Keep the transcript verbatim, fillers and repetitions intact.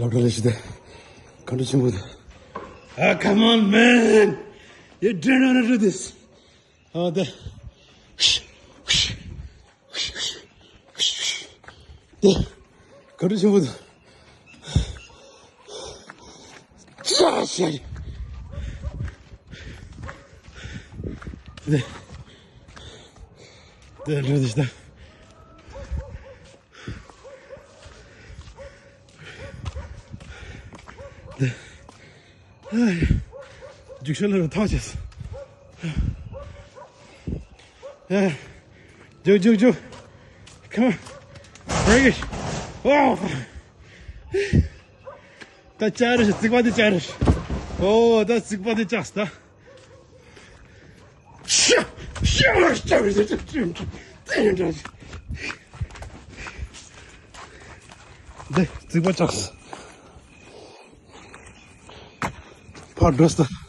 ལབ་འགྲོ་རེ་ཞིག་དེ། ག་འདྲ་ཆེན་པོ་དེ། Ah, come on, man! You don't wanna do this. ཨ་དེ། དེ། ག་འདྲ་ཆེན་པོ་དེ། ཤ་ཤ། དེ། དེ་འགྲོ་དེ་ཤི་ད། རྒྱུག་ཤར་ལ་རུ་ཐག་བཅད་སོང་། རྒྱུག་རྒྱུག་རྒྱུག Come on. Break it. Oh. ད་བཅག་རེ་ཞིག་རྩིག་པ་དེ་བཅག་རེ་ཞིག་ཨོ་ད་རྩིག་པ་དེ་བཅག་སོང་ད། ཤ། ཤ། ཤ། འདི་རྩིག་པ་བཅག་སོང་། ཕར་འགྲོ་སོང་།